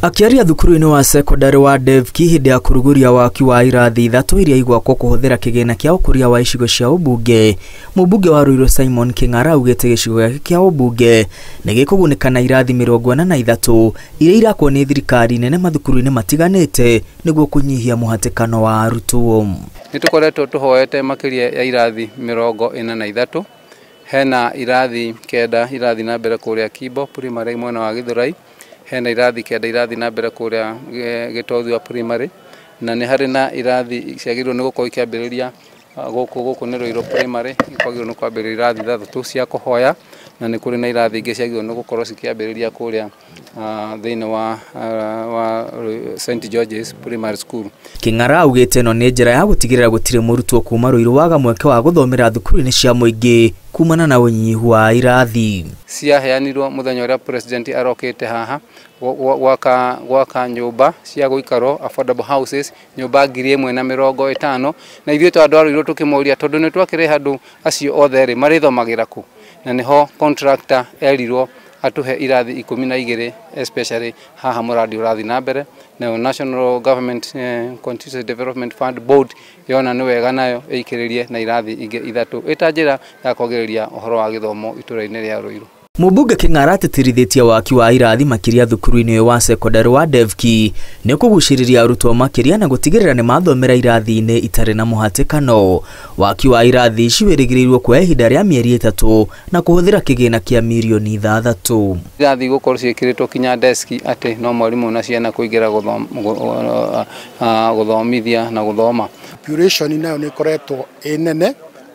Akĩaria thukuru-inĩ wa cekondarĩ wa Devki hĩndĩ ya kũrugũria waki wa irathi ithatũ iria igwakwo kũhũthĩra kĩgĩna kĩa ũkũria wa icigo cia ũmbunge, mũmbunge wa Ruiru Simon Kĩng'ara augĩte gĩcigo gĩake kĩa ũmbunge nĩ gĩkũgunĩka na irathi 43 iria irakwo nĩ thirikari nene mathukuru-inĩ matiganĩte nĩguo kũnyihia mũhatĩkano wa arutwo. Nĩ tũkoretwo tũhoete makĩria ya irathi 43, hena irathi 9 irathi na mbere kũrĩa Kimbo primary mwena wa Githurai, hena irathi 9 irathi na mbere kũrĩa Gĩtothua primary, na nĩ harĩ na irathi ciagĩrĩirwo nĩ gũkorwo ikĩambĩrĩria gũkũ nĩ Ruiru primary, kwagĩrĩirwo nĩ kwambĩrĩria irathi 6 cia kũhoya, na nĩ kũrĩ na irathi ingĩ ciagĩrĩirwo nĩ gũkorwo cikĩambĩrĩria kũrĩa thĩinĩ wa St George's Primary School. Kĩng'ara augĩte ĩno nĩ njĩra ya gũtigĩrĩra gũtirĩ mũrutwo kuma Ruiru waga mweke wa gũthomera thukuru-inĩ cia mũingĩ kumana na ũnyihu wa irathi. Ciaheanirwo mũthenya ũrĩa president arokĩte haha gwaka nyũmba cia gũikarwo affordable houses, nyũmba 1050, na ithuĩ ta andũ a Ruiru tũkĩmoria tondũ nĩ twakĩrĩha andũ acio othe rĩ marĩthomagĩra kũ, na nĩho contractor erirwo atuhe irathi 12 especially haha mũradi ũrathiĩ na mbere. Nayo National Government Constituency Development Fund Board yona nĩ wega nayo ĩikĩrĩrie na irathi ingĩ 3 ĩta njĩra ya kwagĩrĩria ũhoro wa gĩthomo itũra-inĩ rĩa Ruiru. Mũmbunge Kĩng'ara atĩtĩrithĩtie waki wa irathi makĩria thukuru-inĩ wa cekondarĩ wa Devki nĩ kũgucĩrĩria arutwo makĩria na gũtigĩrĩra nĩ mathomera irathi-inĩ itarĩ na mũhatĩkano. Waki wa irathi ici wĩrĩgĩrĩirwo kuoya ihinda rĩa mĩeri 3 na kũhũthĩra kĩgĩna kĩa mirioni 6. Irathi gũkorwo ciĩkĩrĩtwo kinya deski atĩ no mwarimũ na ciana kũingĩra gũthomithia na gũthoma. Population nayo nĩ ĩkoretwo ĩ nene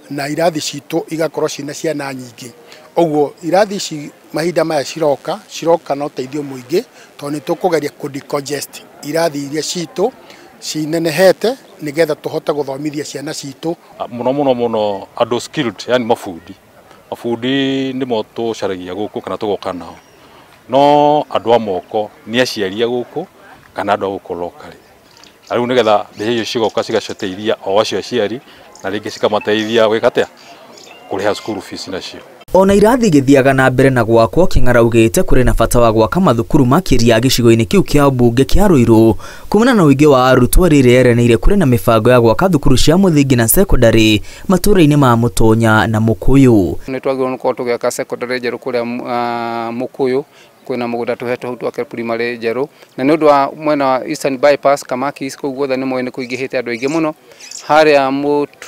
na irathi citũ igakorwo cina ciana nyingĩ. Ũguo irathi ici mahinda maya ciroka na ũteithio mũingĩ tondũ nĩ tũkũgeria kũ decongest irathi iria citũ cinenehete nĩgetha tũhote gũthomithia ciana citũ. Mũno mũno mũno andũ skilled, yani mabundi nĩmo tũcaragia gũkũ kana tũgoka nao, no andũ a moko nĩ aciari a gũkũ kana andũ a gũkũ locally. Na rĩu nĩgetha mbeca icio cigoka cigacoteithia o acio aciari na rĩngĩ cikamateithia gwĩka atĩa, kũrĩha school fees nacio. Ona irathi igĩthiaga na mbere na gwakwo, Kĩng'ara augĩte kũrĩ na bata wa gwaka mathukuru makĩria gĩcigo-inĩ kĩu kĩa mbunge kĩa Ruiru kumana na ũingĩ wa arutwo rĩrĩa eranĩire kũrĩ na mĩbango ya gwaka thukuru cia mũthingi na cekondarĩ matũũra-inĩ ma Mũtonya na Mũkũyũ. Nĩ twagĩrĩirwo nĩ gũkorwo tũgĩaka cekondarĩ njerũ kũrĩa Mũkũyũ, kwĩna mũgũnda tũhetwo hau twake primary njerũ, na nĩ ũndũ wa mwena wa Eastern Bypass Kamakis kũu guothe nĩ moĩ nĩ kũingĩhĩte andũ aingĩ mũno. Harĩa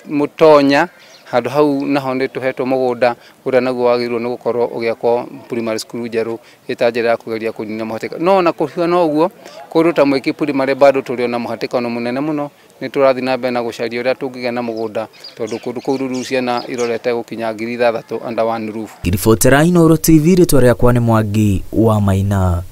Mũtonya handũ hau naho nĩ tũhetwo mũgũnda ũrĩa naguo wagĩrĩirwo nĩ gũkorwo ũgĩakwo primary school njerũ ĩta njĩra ya kũgeria kũnina mũhatĩkano. No ona kũhiana ũguo kũndũ ta Mwĩki primary bado tũrĩ ona mũhatĩkano mũnene mũno, nĩ tũrathiĩ na mbere na gũcaria ũrĩa tũngĩgĩa na mũgũnda tondũ kũndũ kũu rĩu ciana irorete gũkinya 6,000 under one roof. Ngiribotera Inooro TV, rĩtwa rĩakwa nĩ Mwangi wa Maina.